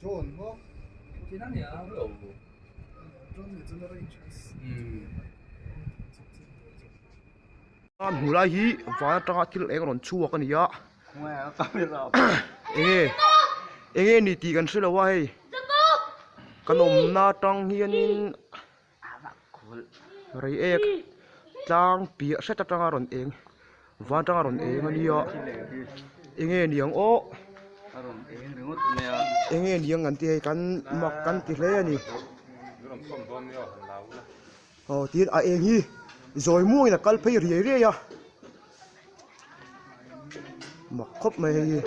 A hmuh lai hi van atanga thil eng rawn chhuak a ni a enge enge ni tih kan hrelo a hei kan awmna atang hianin reiek tlang piah hret atanga rawn eng van atanga rawn eng a nia enge niang aw enge niang an ti hei kan mak kan ti hle a ni. Aw tin a eng hi zawi muangin a kal phei riai riai a mak khawp mai hei hi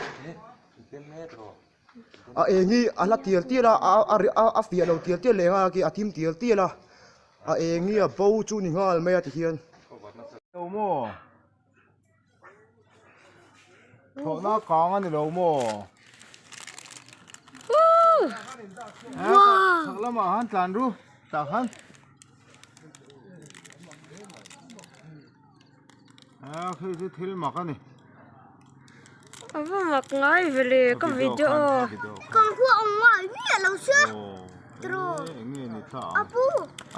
a eng hi a hla tial tial a a a fiah lo tial tial leh nghal a a thim tial tial a a eng hi a bo chu ni nghal mai a tikhian. Thlawhna kang a ni lo maw? Chhak lamah khan tlan ru tah khan. A khi chu thil mak a ni. A va mak ngai ve le ka video. Kan khua awm ngai miah lo se. Tro. Enge ni thla ang. Apu.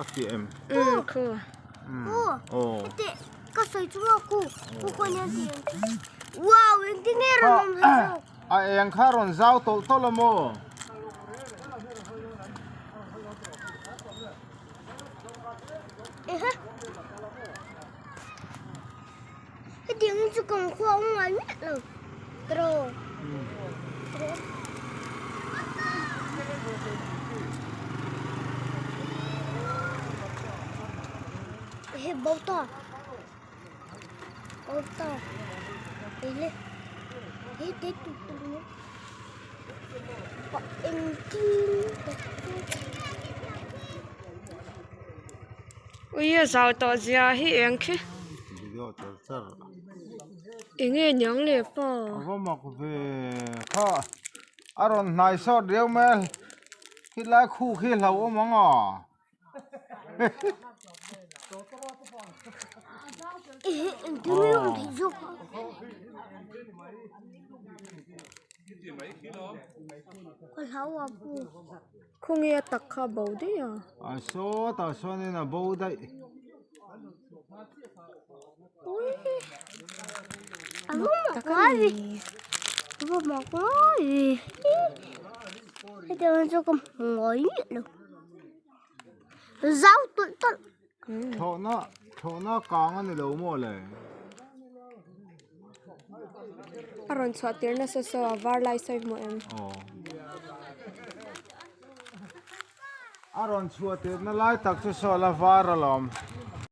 A fiah em? Khu. Pu. Heti ka sawi chu maw ku. Ku khaw nia ti ang chu. Wow engtin nge rawn awm thei zawk. A eng kha rawn zau tawlh tawlh a maw? Ehe. Hetiang hi chu kan khua awm ngai miah lo. Tro. Tro. Ehe bo ta. Bo ta. Ele. He te tu tu ni. Pa engtin tak chu. Ui a zau tawh zia hi eng khi. Enge niang le pa. A va mak ve kha a rawn hnai sawt riau mai a khilai khu khi hlo awm ang a. Khawnge a tak kha a bo daih a. A sawtah sawnin a bo daih. A va mak ngai ve a va mak ngai ve hetiang chu ka hmu ngai miah lo zau tawlh tawlh. Thlawhna thlawhna kang a ni lo maw le. A rawn chhuah tir nasa saw a var lai sawi hmuh em. Aw. A rawn chhuah tirna lai tak chu saw la var alawm.